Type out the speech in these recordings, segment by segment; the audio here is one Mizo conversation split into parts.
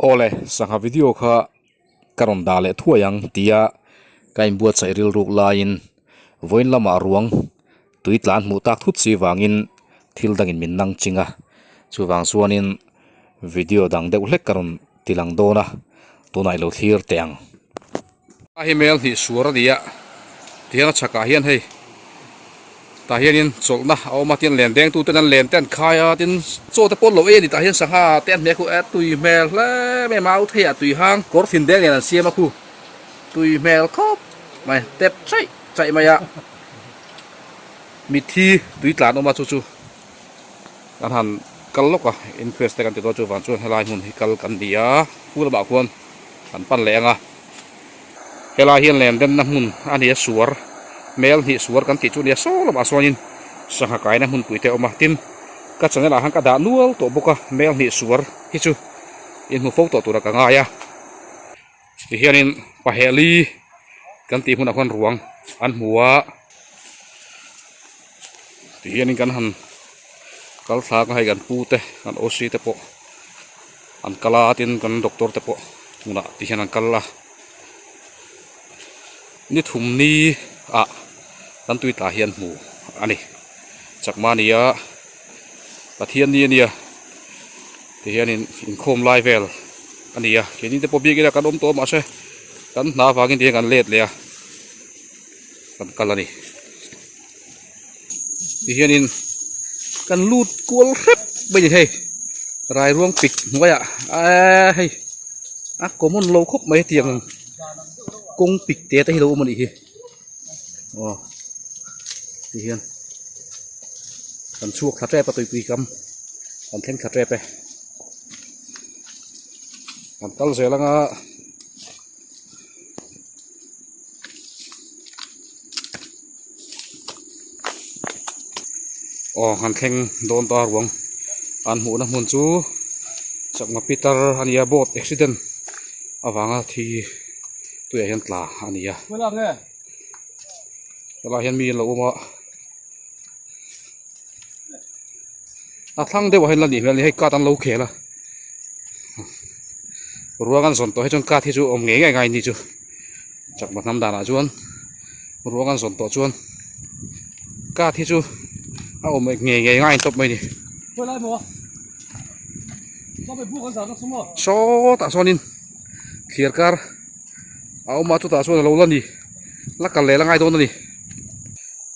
Awle, sangha video kha ka rawn dah leh thuai ang tia ka inbuatsaih rilruk laiin vawiin lamah ruang tui tlan hmuh tak thut si vangin thil dangin min nang ching a, chuvang chuanin video dang deuh hlek ka rawn ti lang dawn a, tunah i lo thlir teh ang. A hi mel hnih suar a ni a, tihian a chhakah hian hei tah hianin chawlhna a awm a tin len deng tuten an len te an khai a tin chaw te pawh an lo ei a ni tah hian sangha te an hmeh khu e tui hmel hle mai a mau thei ah tui hang kawr thin deng nen an siam a khu tui hmel khawp mai tep chaih chaih mai a mitthi tui tlan awm a chu chu kan han kal lawk a inquest te kan ti dawn chuvang chuan helai hmun hi kal kan ni a khu lamah khuan kan pan leh ang a. Helai hian len denna hmun a ni a suar mel hnih suar kan tih chu a ni a saw lamah sawiin sangha kaina hmunpui te a awm a tin ka channel ah khan ka dah nual tawh bawk a mel hnih suar hi chu inhmu fo tawh turah ka ngai a tihianin pahehli kan tih hmunah khuan ruang an hmu a tihianin kan han kal thlak a hei kan pu te kan OC te pawh. An kal a tin kan doctor te pawh hmunah ti hian an kal a ni thum ni ah kan tui tla hian hmu a ni chakma a ni a pathian ni a nia ti hianin inkhawm lai vel a ni a keini te pawh biakin ah kan awm tawh a mahse kan hna avangin ti hian kan let leh a kan kal a ni ti hianin kan lut kual hrep mai a ni hei rairuang pik hnuaiah eee hei a common lo khawp mai hetiang kawng pik te te hi lo awm a nih hi aw ti hian kan chhuak thla tep a tuipui kam kan thleng thla tep e kan kal zel anga. Aw han thleng dawn ta ruang an hmuhna hmun chu chakma pitar a nia boat accident avanga thi tuiah hian tla a ni a helaiah hian mi an lo awm a a thlang deuhah hian la nih hmel a ni hei card an lo khel a ruang an zawn tawh hi chuan card hi chu awm ngei ngei ngai a ni chu chakma hnam danah chuan ruang an zawn tawh chuan card hi chu a awm ngei ngei ngai tawp mai a ni sawtah sawnin thliar kar a awm a chutah chuan a lo la ni la kal leh la ngai dawn a ni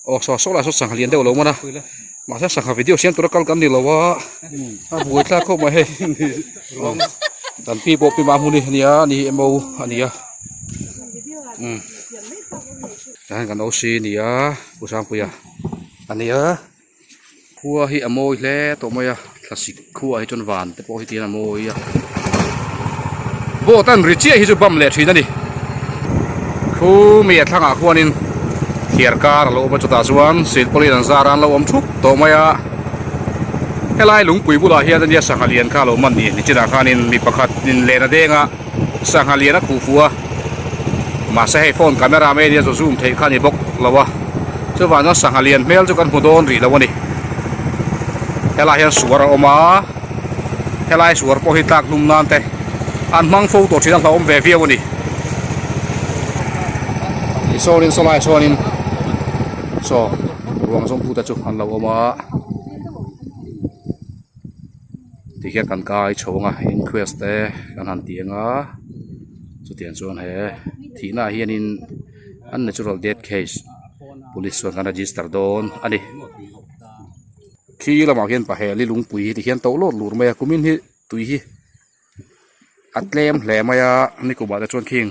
aw saw saw lah saw sangha lian deuh a lo man a mahse sangha video siam tura kal kan ni lo a a buai thlak khawp mai hei kan pi pawh pi mah hmun hi a nia ani hi emaw a ni a umm tah hian kan OC a ni a Pu Sangpuia a ni a khua hi a mawi hle tawh mai a thlasik khua hi chuan van te pawh hi tihian a mawi a boat an ri chiah hi chu bam leh thin a ni khu mi a thlangah khuanin thliar kar a lo awm a chutah chuan silpawlin an zar a an lo awm thup tawh mai a helai lungpui bulah hian ania sangha lian kha a lo man ni nichinah khanin mi pakhat in len a deng a sangha lian a khuh fuh a mahse hei phone camera mai ania chu zoom theih kha a ni bawk lo a chuvang chuan sangha lian hmel chu kan hmu dawn rih lo a ni helaiah hian suar a awm a helai suar pawh hi tlak hnum nan te an hmang fo tawh thin a hlauhawm ve viau a ni sawnin sawlai sawnin saw ruang zawng tute chu an lo awm a. Tihian kan kai chho ang a inquest te kan han ti ang a chutiang chuan he thihna ah hianin unnatural death case police chuan kan register dawn a ni khi lamah khian pahel hi lungpui hi tihian to lawt lur mai a kumin hi tui hi a tlem hle mai a nikumah te chuan khing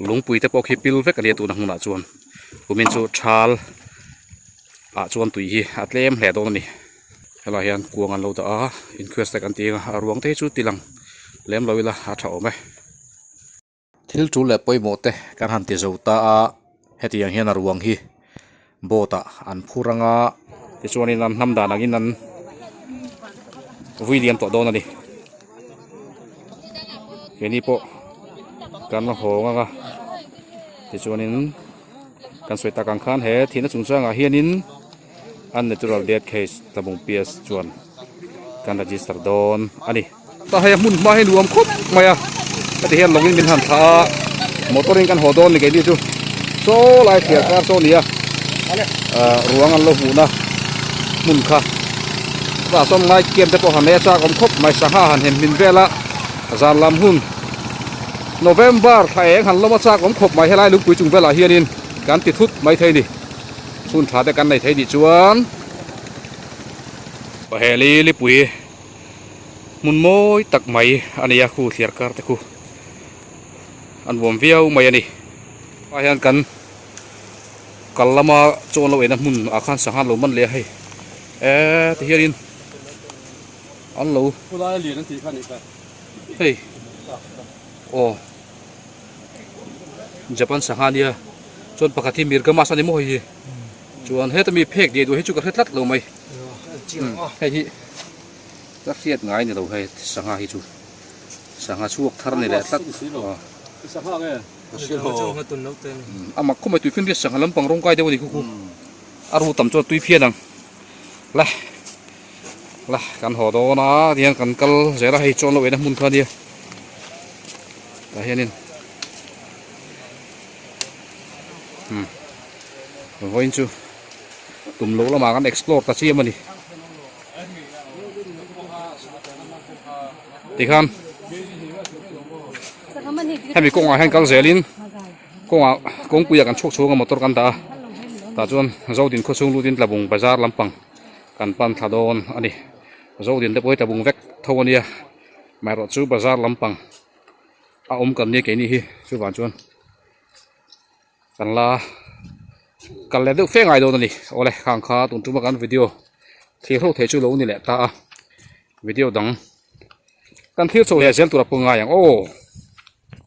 lungpui te pawh khi pil vek a nia tuna hmunah chuan kumin chu thal ah chuan tui hi a tlem hle dawn a ni. Helaiah hian kuang an lo dah a inquest te kan tih ang a ruang te hi chu ti lang lem lo ila a tha awm e. Thil tul leh pawimawh te kan han ti zo ta a hetiang hian a ruang hi boat ah an phur ang a tichuanin an hnam dan angin an vui liam tawh dawn a ni keini pawh kan hawng ang a tichuanin kan sawi tak ang khan he thihna chungchangah hianin. Unnatural death case Tlabung PS chuan kan register dawn a ni. Ta hei a hmun hma hi nuam khawp mai a heti hian lawngin min han thlah a motor in kan haw dawn ni keini chu saw lai thliar kar saw a ni a ah ruang an lo hmuhna hmun kha chutah sawn ngai camp te pawh han nei a chak awm khawp mai sangha han hem hmin vel a zan lam hun November thla eng han lawm a chak awm khawp mai helai lungpui chung velah hianin kan ti thut mai thei a ni chhun tha te kan nei thei nih chuan paheli lipui. Hmun mawi tak mai a ni a khu thliar kar te khu an vuam viau mai a ni ah hian kan kal lama chaw an lo eina hmun ah khan sangha an lo man leh a hei eee ti hianin an lo hei aw Japan sangha a nia chuan pakhat hi Mirgamas a ni maw hei hi chuan heta mi phek diai duai hi chu ka hre tlat lo mai. Hei hi ka hriat ngai ni lo hei sangha hi chu sangha chhuak thar ni leh tlat a mak khawp mai tui fian sangha lampang rawng kai deuh a ni khu khu a ru tam chuan tui phian ang la la kan haw dawn a tihian kan kal zel a hei chuan lo eina hmun kha ania tah hianin umm vawiin chu. Tum loh lamah kan explore ta chiam a ni. Tikhan hemi kawngah hian kal zelin kawngah kawngpuiah kan chhuak chhunga motor kan dah a tah chuan Zodin khawchhung lutin Tlabung bazar lampang kan pan thla dawn a ni. Zodin te pawh hi Tlabung vek tho a nia amaherawhchu bazar lampang a awm kan nia keini hi chuvang chuan. Kan la kal leh deuh fe ngai dawn a ni. Awle khang kha tun tuma kan video thlir ho thei chu lo ni leh ta a video dang kan thlir chho leh zel tur a pawh ngai ang aw.